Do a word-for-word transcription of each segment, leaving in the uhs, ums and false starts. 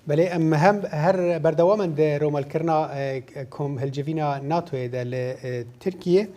Belê, em hem her berdewam in di romelkirina, e, kom hilcivîna NATOyê de li, e, Tirkiyê.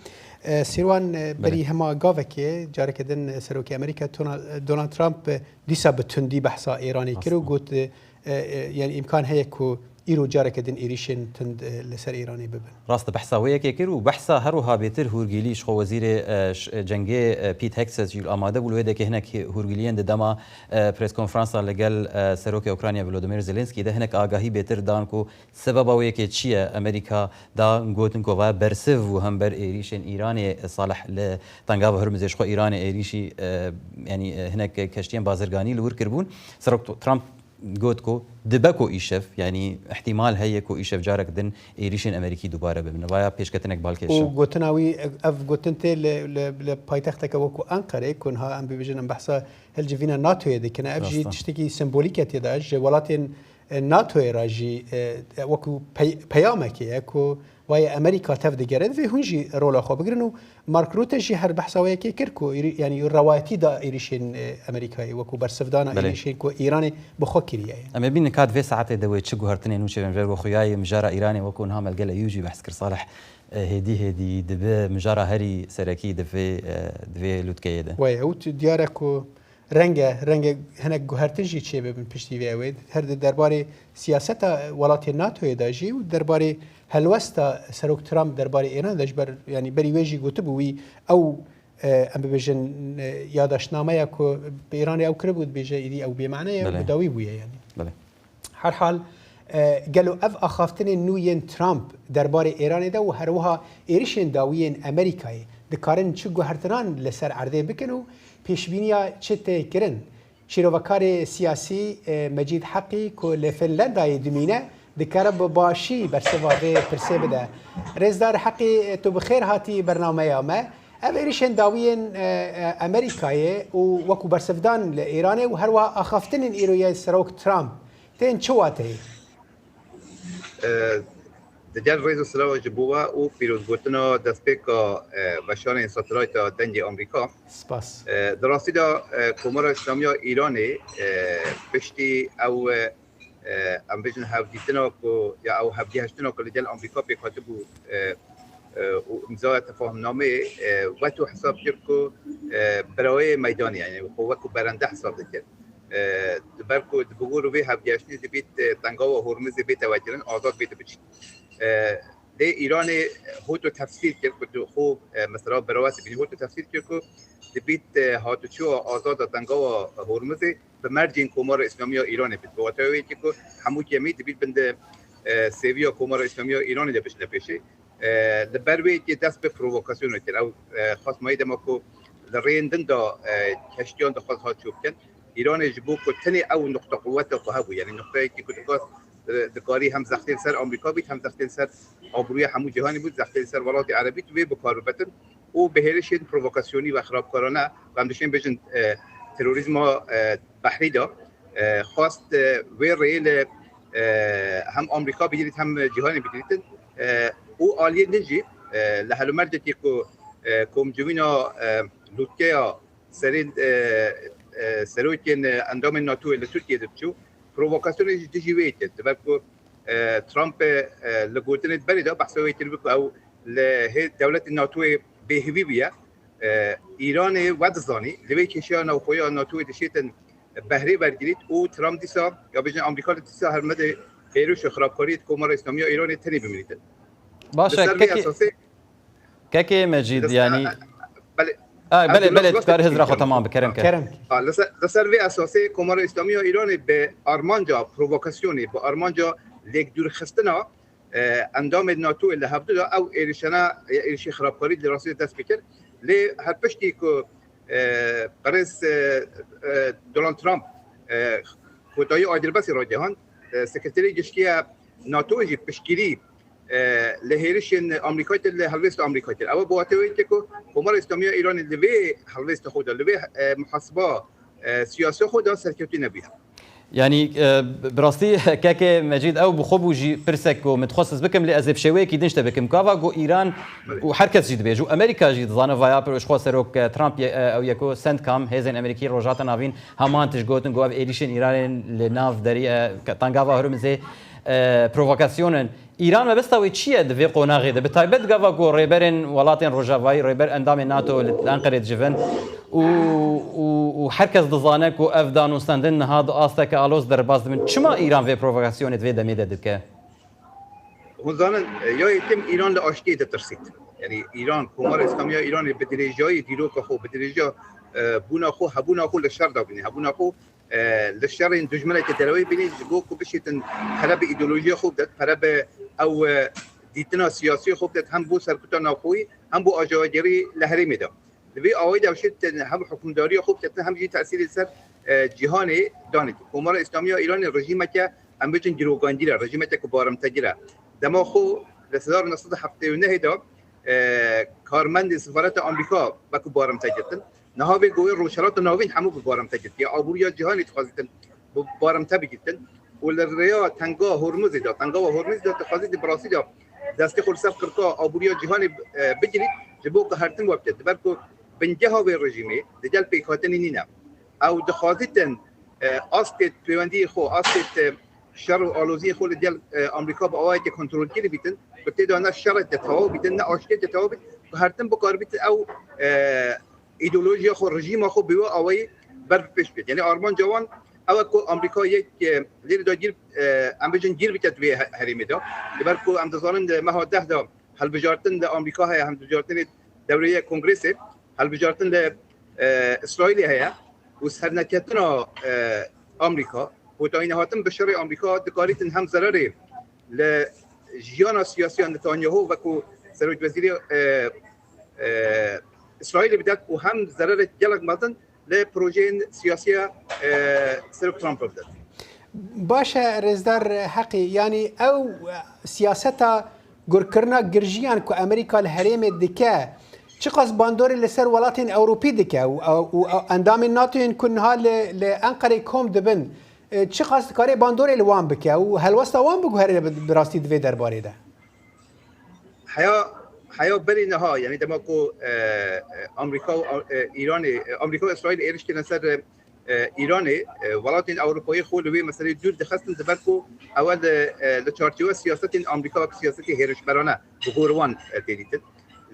E, Sîrwan, e, Belê. Berî hema gavekê, careke din Serokê Amerîka Tona-, Donald Trump, e, dîsa bi tundî behsa Îranê kir û Rast e. got, e, e, e, yani îmkan heye ku îro careke din êrîşên tund, e, li ser Îranê bibin. Rast e, behsa wê yekê kir û behsa her wiha bêtir hûrgilî ji xwe wezîrê, e, ş-, e, cengê, e, Pete Hegseth jî amade bû li wê dekê hinek hê-, hûrgiliyên di dema, e, preskonferansa li gel, e, Serokê Ukrayna Volodymyr Zelensky de hinek agahî bêtir dan ku sebeba wê yekê çi ye. Amerîka da gotin ku va bersiv û hember êrîşên Îranê, e, Salih li Tengava Hurmizê ji xwe Îranê êrîşî, e, yanî, e, hinek keştiyên bazirganî li wir kiribûn. Serok Trump got ku dibe ku îşev, yanî îhtîmal heye ku îşev carek din êrîşên Amerîkî dubare bibin. Vaya pêşketinek balkêş e. Û gotina wî, ev gotin tê li, li, li paytexteke wekû Enqerê, ku niha em bibêjin em behsa hilcivîna NATOyê dikin. Ev jî Rast e. tiştekî sembolîk e tê de. Ji welatên, e, NATOyê re jî, e, wekû pey-, peyamekê ye ku Vayê Amerîka tev digere, divê hûn jî rola xwe bigirin û Mark Rutte jî her behsa wê yekê kir ku êrî-, yanî rewayetî da êrîşên, e, Amerîkayê wekû bersivdana Belê. êrîşên ku Îranê bi xwe kiriye ye. Em ê bînin ka di vê saetê de wê çi guhertinên nû çêbin. Ji ber ku xuyayê mijara Îranê wekû niha Melgel Eyûb jî behs kir, Salih, e, hêdî hêdî dibe mijara herî serekî di vê, e, di vê lûtkeyê de. Wê, ew tu diyar e ku Renge, renge hinek guhertin jî çêbibin piştî vê ew ê. Her di derbarê siyaseta welatê NATOyê de jî û derbarê helwesta Serok Trump derbarê Îranê de ji ber, yanî berî wê jî gotibû wî ew, e, em bibêjin, e, yadaşnameya ku bi Îranê ew kiribû, dibêje êdî ew bêmane ye û Belê. bi dawî bûye yanî. Belê. Herhal, e, gelo ev axaftinên nû yên Trump derbarê Îranê de û herwiha êrişên dawî yên Amerîkayê dikarin çi guhertinan li ser erdê bikin û pêşbîniya çi tê kirin? Şîrovekarê siyasî, e, Mecîd Heqî ku li Finlandayê dimîne, dikare bi başî bersiva vê pirsê bide. Rêzdar Heqî, tu bi xêr hatî bernameya me. Ev êrişên dawî yên, e, e, Amerîkayê û wekû bersivdan li Îranê û herwiha axaftinên îro yê Serok Trump Tên çi wateyê? E, digel rêz û silav ji bo we û pîrozgotina destpêka, e, weşanên satelayta Dengê Amerîka. Spas. E, di rastî de, e, Komara Îslamî ya Îranê, e, piştî ew, e, em bêjin hevdîtina ku, ya ew hevgihiştina ku li gel Amerîka pêk hatibû, e, e, û îmzaya tefahumnameyê, e, weto hesab kir ku, e, birayê meydanê, yani xwe wekû berende hesab dikir. E, di ber ku di bi wir û vê hevgihiştinê dibît, e, tengawa Hormizê bête vekirin, azad bête biçît. E, lê Îranê hoto tefsîr kir ku tu xwe, e, mesela birawe dibînî, hoto tefsîr kir ku dibît, e, hatiçûya azada tengawa Hormizê bi mercên Komara Îslamî ya Îranê bit. Bi wateyê wê yekê ku hemû gemî dibît bin de, e, sêviya Komara Îslamî ya Îranê de biçine pêşê. E, li ber wê yekê dest bi provokasyonê kir. Ew, e, xwest mayî dema ku li rêyên din de, e, keştiyan dixwest hat çû bikin. Îranê ji bo ku tenê ew nuqta quweta xwe hebû, yanî nuqteyekî ku dixwest, e, dikarî hem zextên ser Amerîka bît, hem zextên ser abrûya hemû cîhanê bût, zextên ser welatê Erebî bît, wê bi kar bibetin û bi hêrişên provokasyonî ve xirabkarane, em dişên bêjin, e, terorîzma, e, behrî de, e, xwest, e, wê rêyê li, e, hem Amerîka bigirît hem cîhanê bigirîtin, e, û aliyê din jî, e, li helûmercekê ku, e, komcivîna, e, lûtkeya serê, e, e, serokên, e, endamên NATOyê li Tirkiyê de diçû, provokasyonê jî dijî wê kir. Dibe ku, e, Trump, e, li gotinê di berê de behsa wê kiribû ku ew li hê dewletên NATOyê bêhivî bûye. E, Îranê we dizanî, li vê kêşeya navxweya NATOyê dişêtin behrê wergirît û Trump dîsa, ya bêjin Amerîka li dîsa hermedê hêriş û xirabkariyê di Komara Îslamî ya Îranê tenê bimînîtin. Baş e, Li ser vê kekê, esasê, kekê Mecîd, li ser, yanî, belê, a, em belê, belê, tu dikarî hizra xwe temam bi, kerem ke. Kerem. Ha, li ser, li ser vê esasê Komara Îslamî ya Îranê bi armanca provokasyonê, bi armanca lêkdûrxistina, e, endamên NATOyê li hevdu de ew êrişana, e, êrişî xirabkarî li rastî de dest pê kir. Lê her piştî ku, e, birêz, e, e, Donald Trump, e, kotayî agirbestê ragihand, e, Sekreterê Giştî ya NATO jî piştgirî, e, li hêrişên Amerîkayê kir, li helwêsta Amerîkayê kir. Ew bi wateyê wê yekê ku Komara Îslamî ya Îranê li vê helwêsta xwe de, li vê, e, muhasiba, e, siyasiya xwe de serkewtî nebûye. Yanî, e, bi rastî kekê Mecîd, ew bi xwe bû jî pirsek ku min dixwest ez bikim, lê ez ê bi şêweyekî din ji te bikim. Gava ku Îran û her kes jî dibêje û Amerîka jî dizane vaya pir, ji xwe serok, e, Trump ye, e, ew ye ku CENTCOM, hêzên Amerîkî Rojhilata Navîn, heman tişt gotin ku ev êrîşên Îranê li nav derî, e, ke-, tengava Hurmizê, e, provokasyon in. Îran mebesta wê çi ye di vê qonaxê de? Bi taybet gava ku rêberên welatên Rojavayî, rêber endamên NATO li Enqerê dicivin û, û, û her kes dizane ku ev danûstendin niha di asteke aloz derbas dibin. Çima Îran vê provokasyonê di vê demê de dike? Hûn zanin, ya yê tim Îran li aştiyê ditirsît. Yanî Îran, Komara Îslamî ya Îranê bi dirêjayî dîroka xwe, bi dirêjiya, e, bûna xwe, hebûna xwe li şer de bîne. Hebûna xwe e, li şerên dijmineke dereweyî bînî, ji bo ku bişîtin pere bi îdeolojiya xwe bidet, pere bi ew, e, dîtina siyasî xwe bidet, hem bo serkuta navxweyî, hem bo ajawegerî li herêmê de. Li vê awayî de şêtin hem hukimdariya xwe biketin, hem jî tesîrê ser, e, cîhanê danît. Komara Îslamî ya Îranê rejîmeke, em bêjin, girogangîr e, rejîmeke ku barimtegir e. Dema xwe li sed û neh sed û heftê û nehê de, e, karmendê sifareta Amerîka wekî barimte girtin. Niha vê govê Rojhilata Navîn hemû bi barimte girtiye. Aboriya cîhanê dixwazîtin bi barimte bigirtin. Û li rêya tenga Hormuzê de, tengawa Hormuzê de dixwazîtin bi rastî de destê xwe li ser qirka aboriya cîhanê, e, bigirît, ji bo ku her tim webite. Diber ku bingeha vê rejîmê digel pêkhatinê nîne. Ew dixwazîtin, e, astê pêwendiyê xwe, astê, e, şer û aloziyê xwe li gel, e, Amerîka bi awayekê kontrolkirî bîtin, ku tê de ne şereke tewaw bîtin, ne aştiyeke tewaw bît, ku her tim bikaribîtin ew, e, îdeolojiya xwe, rejîma xwe bi wê awayî ber bi pêş bêt. Yanî armanca wan ew e ku Amerîka yek, e, lêrê de gîr, e, em bêjin gîr bike di vê he-, herêmê de. Li ber ku em dizanin di meha deh de hilbijartin li Amerîka heye, hilbijartinê dewreyê kongresê, hilbijartin li, e, Îsraîlê heye û serneketina, e, Amerîka, kotayî nehatin bi şerê Amerîka dikarîtin hem zererê li jiyana siyasiya Netanyahu wekû serokwezîrê, e, e, Îsraîlê bidet û hem zererek gelek mezin li projeyên siyasiya, e, Serok Trump bidet. Baş e, rêzdar Heqî, yanî ew siyaseta gurkirina girjiyan ku Amerîka li herêmê dike, çiqas bandorê li ser welatên Ewropî dike û, û, û endamên NATOyên ku niha li, li Enqerê kom dibin, e, çiqas dikare bandorê li wan bike û helwesta wan biguhere bi, bi rastî di vê derbarê de? Heya, heya berî niha, yanî dema ku, e, e, Amerîka û, e, Îranê, e, Amerîka û Îsraîl êriş kirine ser, e, e, Îranê, e, welatên Ewropayê xwe li wê meseleyê dûr dixistin, diber ku ew e li, e, li çarçoveya siyasetên Amerîka wek siyasetê hêrişberane bi gor wan, e, tê dîtin.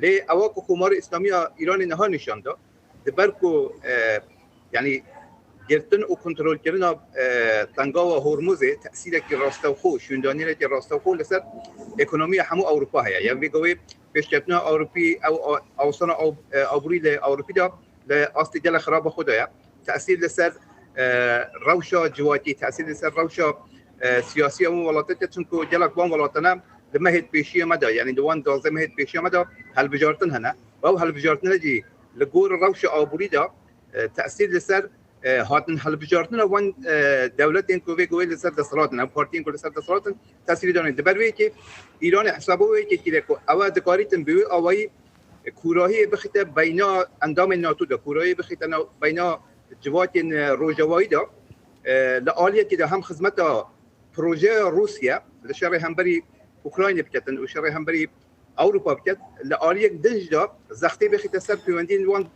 Lê ewa ku Komara Îslamî ya Îranê niha nîşan da, diber ku, e, yanî girtin û kontrolkirina, e, tengawa Hormuzê tesîrekî rastewxo, şûndanîrekî rastewxo li ser ekonomiya hemû Ewropa heye. Yanî vê gavê pêşketina Ewropî, ew a-, awsana aw-, e, aborî li Ewropî de li astê gelek xiraba xwe de ye. Tesîr li ser, e, rewşa civakî, tesîr li ser rewşa, e, siyasî ya wan welateke, çimku gelek wan welatane li mehê pêşiya me de, yanî di wan duwazdeh mehê pêşiya me de hilbijartin hene. Û ew hilbijartine jî li gor rewşa aborî de, e, tesîr li ser, e, hatin hilbijartina wan, e, dewletên ku vê ku wê li ser desthilat in, ew partiyên ku li ser desthilat in, tesîrî dane. Di ber wê yekê Îranê hesaba wê yekê kiriye ku ew dikarîtin bi wê awayî, e, kûrahiyê bixîte beyna endamên NATO de, kûrahiyê bixîte na-, beyna civakên, e, rojavayî de, e, li aliyekê de hem xizmeta projeya Rûsya li şerê hemberî Ukraynê biketin û şerê hemberî Ewropa biket, li aliyek din jî de zextê bixîte ser pêwendiyên wan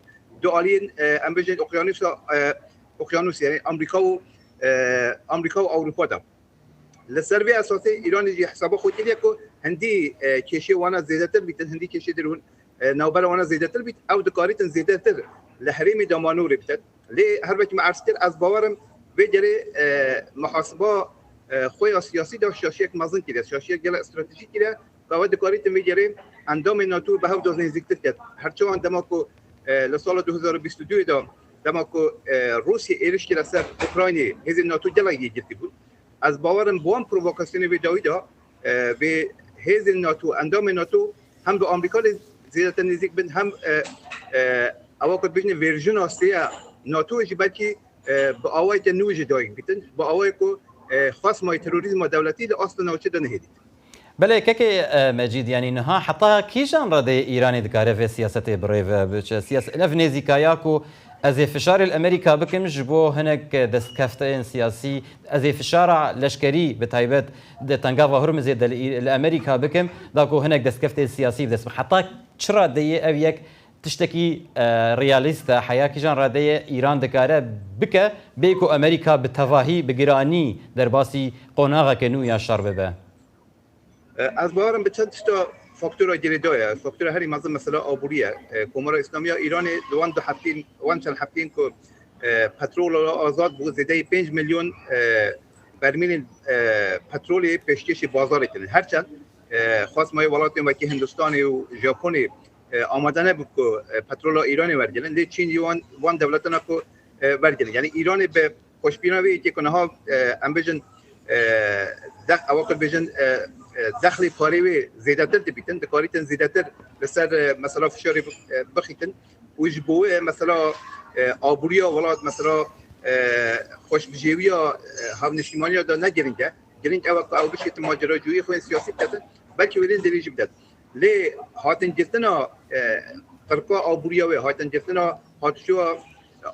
du aliyên, e, em bêjin okyanusa, e, okyanus, yanî Amerîka û, e, Amerîka û Ewropa de. Li ser vê esasê Îranê jî hesaba xwe kiriye ku hindî, e, kêşê wana zêdetir bîtin, hindî kêşê derûn, e, navbera wana zêdetir bît, ew dikarîtin zêdetir li herêmê de manûrê bidet. Lê her wekî me erz kir, ez bawer im vê gerê, e, muhasiba, e, xwe ya siyasî de şaşiyek mezin kiriye, şaşiyek gelek stratejî kiriye, ku ew dikarîtin vê gerê endamên NATO bi hev doz nêzîktir ket. Her çawan dema ku, e, li sala du hezar û bîst û duyê de, dema ku, e, Rûsya êriş kire ser Ukraynê, hêzên NATO gelek yê girtî bûn. Ez bawer im bi wan provokasyonê vê dawî de, e, vê hêzên NATO, endamên NATO hem bi Amerîka lê zêdetir nêzîk bin, hem, e, e, ewa ku dibêjin verjina sê ya NATO jî belkî, e, bi awayeke nû jî dayik bîtin, bi awayê ku, e, xwesmayî terorîzma dewletî li asta navçê de nehêlît. Belê, kekê, e, Mecîd, yanî niha heta kîjan redê Îranê dikare vê siyasetê bi rê ve biçe? Siyas-, ev nêzîkaya ku Ez ê fişarê li Amerîka bikim ji bo hinek destkefteyên siyasî, ez ê fişara leşkerî bi taybet di Tengava Hurmizê de li, li Amerîka bikim, da ku hinek destkefteyên siyasî bi dest bixin. Heta çi radeyê ev yek tiştekî, e, realîst e, heya kîjan radeyê Îran dikare bike, bê ku Amerîka bi tevahî, bi giranî derbasî qonaxeke nû ya şer bibe? E, ez bawerim bi çend tişta faktora girêdayî ye. Faktora herî mezin mesela aborî ye. E, Komara Îslamî ya Îranê di wan du heftên, wan çend heftên ku, e, petrol azad bû, zêdeyî pênc milyon, e, bermîlên, e, petrolê pêşkêşî bazarê kirin. Her çend, e, xwest mayê welatên wekî Hindistanê û Japonê, e, amade nebû ku, e, petrola Îranê wergirin. Lê Çîn jî wan, wan dewletana ku, e, wergirin. Yani Îranê bi xweşbîna wê yekê ku niha, e, em bêjin, e, dex-, ewa ku bêjin, e, e, dexlê parê wê zêdetir dibîtin, dikarîtin zêdetir li ser, e, mesela fişarê bi-, e, bixîtin û ji bo wê mesela, e, aboriya welat mesela, e, xweşbijêwiya, e, hevniştîmaniya de ne giring e. Giring ew e ku ew bişêtin maceracûyî xwe yên siyasî biketin, belkî wêrên dirêjî bidet. Lê hatin girtina, e, qirka aboriya wê, hatin girtina hatişoya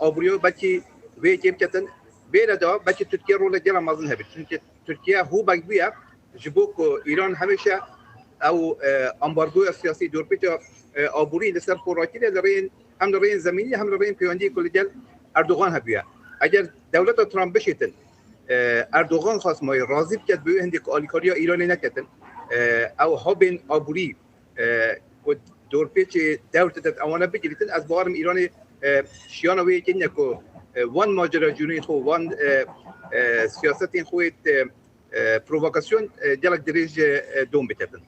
aboriya wê belkî wê yekê biketin. Vê re de belkî Tirkiye rolek gelek mezin hebe. Çimkî Tirkiye hûbek bûye ji bo ku Îran hemêşe ew, e, ambargoya siyasî, dorpêça, e, aborî li ser xwe rakiriye li rêyên, hem li rêyên zemînî hem li rêyên peywendiyê ku li gel Erdogan hebûye. Eger dewleta Trump bişêtin, e, Erdogan xwest mayê razî biket bi wê hindê ku alîkariya Îranê neketin, e, ew habên aborî, e, ku dorpêçê dewr didin ewana bigirîtin, ez bawerim Îranê, e, şiyana wê yekê nîne ku, e, wan maceracûyên xwe, wan, e, e, siyasetên xwe yê, e, e, provokasyon, e, gelek dirêj, e, dom biketin.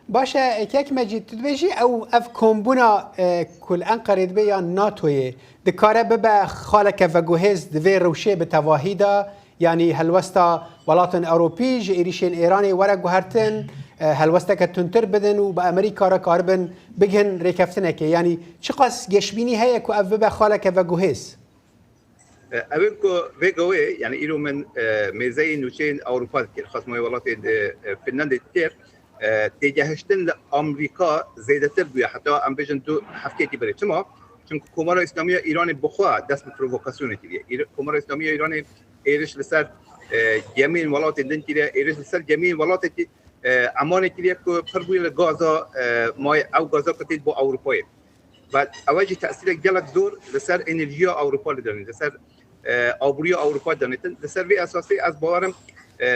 Baş e, Kek Mecîd, tu dibêjî ew, ev kombûna, e, ku li Enqerê dibe ya NATOyê, dikare bibe xaleke veguhêz di vê rewşê bi tevahî de, yanî helwesta welatên Ewropî ji êrîşên Êranê were guhertin, e, helwesteke tundtir bidin û bi Amerîka re karibin bigihin rêkeftinekê. Yanî çiqas geşbînî heye ku ev bibe xaleke veguhêz? E, ew ê ku vê gawê, yani îro min, e, mêzeyê nûçeyên Ewropa dikir, xwest mayê welatê, e, e, Finlandê dikir, e, têgehiştin li Amerîka zêdetir bûye, heta em bêjin du hefteyekî berê. Çima? Çimku Komara Îslamî ya Îranê bi xwe dest bi provokasyonê kiriye. Îr-, Komara Îslamî ya Îranê êriş li ser, e, gemiyên welatên din kiriye, êriş li ser gemiyên welatekî, e, Emanê kiriye ku pir bûye li gaza, e, mayê ew gaza ku têt bo Ewropayê. Ve ew jî tesîrek gelek zor li ser enerjiya Ewropa li danê, li ser, e, aboriya Ewropa danêtin. Li ser vê esasê ez bawerim, e,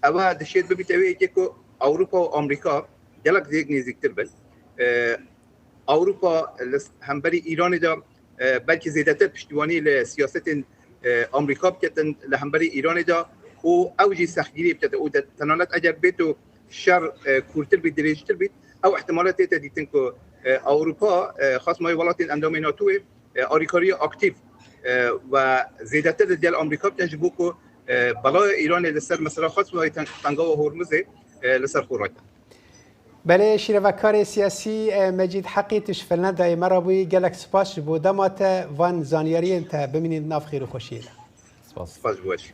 ew dişêt bibîte wê yekê ku Ewropa û Amerîka gelek zêk nêzîktir bin. E, Ewropa li s-, hemberî Îranê de, e, belkî zêdetir piştîwanî li siyasetên, e, Amerîka biketin li hemberî Îranê de û ew jî sextgiriyê biketin û de, tenanet eger bêto şer, e, kûrtir bît, dirêjtir bît, ew ihtimale tête dîtin ku, e, Ewropa, e, xwest mayê welatên endamê NATOyê, e, alîkariya aktîf, e, ve zêdetir li gel Amerîka bikin ji bo ku, e, belaya Îranê li ser mesela xwest mayê ten-, Tengava Hormuzê, e, li ser xwe rakin. Belê, şîrevekarê siyasî, e, Mecîd Heqî, tu ji Finlandayê me re bûyî. Gelek spas ji bo dema te, van zanyariyên te. Bimînin di nav xêr û xweşiyê de. Spas. Spas ji bo we jî.